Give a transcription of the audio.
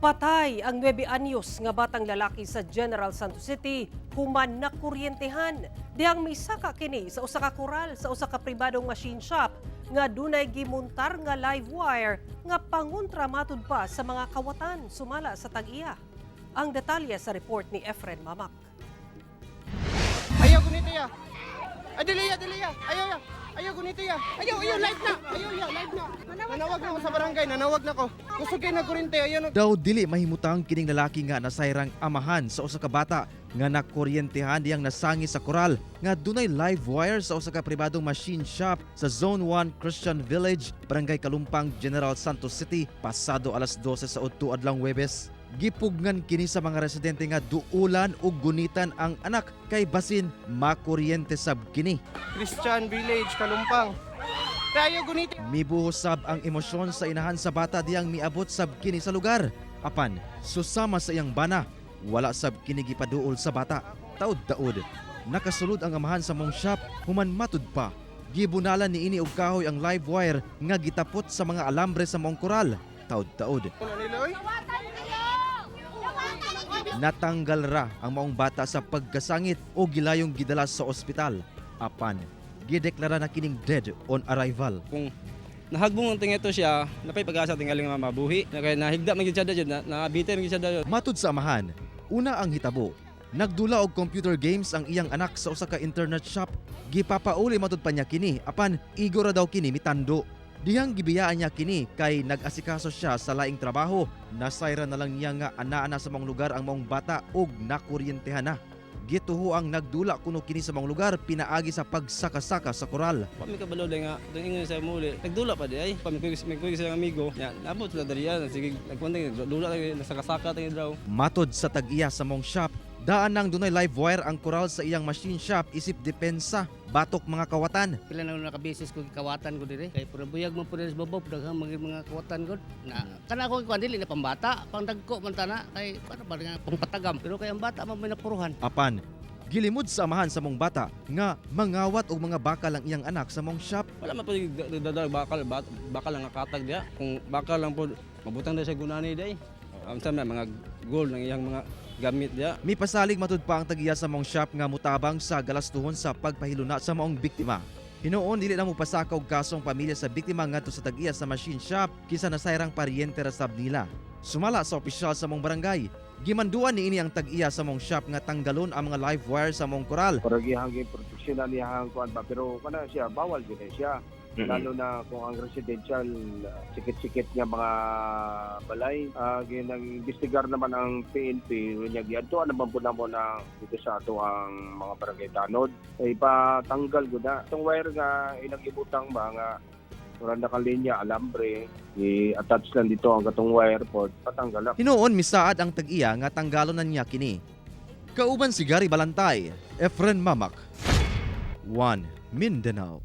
Patay ang 9 anyos nga batang lalaki sa General Santos City human nakuryentehan. Dihang misaka kini sa usa ka koral sa usa ka pribadong machine shop nga dunay gimuntar nga live wire nga pangontra matud pa sa mga kawatan, sumala sa tag-iya. Ang detalye sa report ni Efren Mamak. Ayaw gunito ya. Ay, dili ya, dili ya. Ayaw ya. Ayaw gunito ya. Ayaw, ayaw, live na. Ayaw ya, live na. Nanawag na ko sa barangay, nanawag na ko. Kusog kay nagkurente, ayaw na. Daw dili mahimutang kining lalaki nga nasayrang amahan sa usa ka bata nga nakuryentehan diyang nasangi sa koral nga dunay live wire sa usa ka pribadong machine shop sa Zone 1 Christian Village, Barangay Kalumpang, General Santos City pasado alas 12 sa udto adlawng Webes. Gipugngan kini sa mga residente nga duulan og gunitan ang anak kay basin makuryente sab kini. Christian Village, Kalumpang. Kaya ayaw gunito. Mibuhos sab ang emosyon sa inahan sa bata diyang miabot sab kini sa lugar. Apan susama sa iyang bana, wala sab kini gipaduol sa bata. Taud-taud, nakasulod ang amahan sa maong shop human matud pa. Gibunalan niini og kahoy ang live wire nga gitapot sa mga alambre sa maong koral. Taud-taud, Ano nila, oy? Natanggal ra ang maong bata sa pagkasangit o gilayong gidala sa ospital. Apan, gideklara na kining dead on arrival. Kung nahagbong ang tingeto siya, napay pag-asa tingaling nga mabuhi. Na kay nahigda man gyud siya dayon, na naabite man gyud siya dayon. Matud sa amahan, una ang hitabo. Nagdula og computer games ang iyang anak sa usa ka internet shop. Gipapauli matud pa niya kini apan igo ra daw kini mitando. Dihang gibiyaan niya kini kay nag-asikaso siya sa laing trabaho. Nasayra na lang niya nga ana-ana sa maong lugar ang maong bata ug nakuryentehan na. Gituho ang nagdula kuno kini sa maong lugar pinaagi sa pagsakasaka sa koral. Pa mi kabalo day nga itong ingon sa muli. Nagdula pa di ay. Pa mi kuy sa amigo. Nya nabot sila diri yan. Sige, nagkuan dula tayo nasakasaka tayo draw. Matod sa tag-iya sa mong shop, daan nang dunay live wire ang koral sa iyang machine shop isip depensa batok mga kawatan. Pila na naka beses ko kawatan ko dire kay puro buyag man pud sa babaw, daghang mga kawatan gud na kana ako kuan, dili na pambata, pangdagko man tana kay para ba nga pangpatagam, pero kay ang bata man may napuruhan. Apan, gilimod sa amahan sa mong bata nga mangawat og mga bakal ang iyang anak sa mong shop. Wala man pud dadala bakal bakal lang nga katag diya. Kung bakal lang pud mabutang day sa gunani day. Unsa man mga gold ng iyang mga gamit diya. Mipasalig matud pa ang tag-iya sa mong shop nga mutabang sa galastuhon sa pagpahiluna sa maong biktima. Hinuon dili na mopasaka og kasong pamilya sa biktima ngadto sa tag-iya sa machine shop kinsa nasayrang paryente ra sab nila. Sumala sa opisyal sa mong barangay, gimanduan niini ang tag-iya sa mong shop nga tanggalon ang mga live wire sa mong koral. Para gihang proteksyonan niya ang kuan ba, pero kana siya bawal gyud na siya, lalo na kung ang residential, sikit-sikit nga mga balay. Ginang imbestigar naman ang PNP niya, giadtuan naman po namo na dito sa ato ang mga barangay tanod ay patanggal gud na itong wire nga ilang ibutang ba nga wala na ka linya alambre, i-attach lang dito ang katong wire pod, patanggal na. Hinuon misaad ang tag-iya nga tanggalon na niya kini. Kauban si Gary Balantay, Efren Mamak, 1 Mindanao.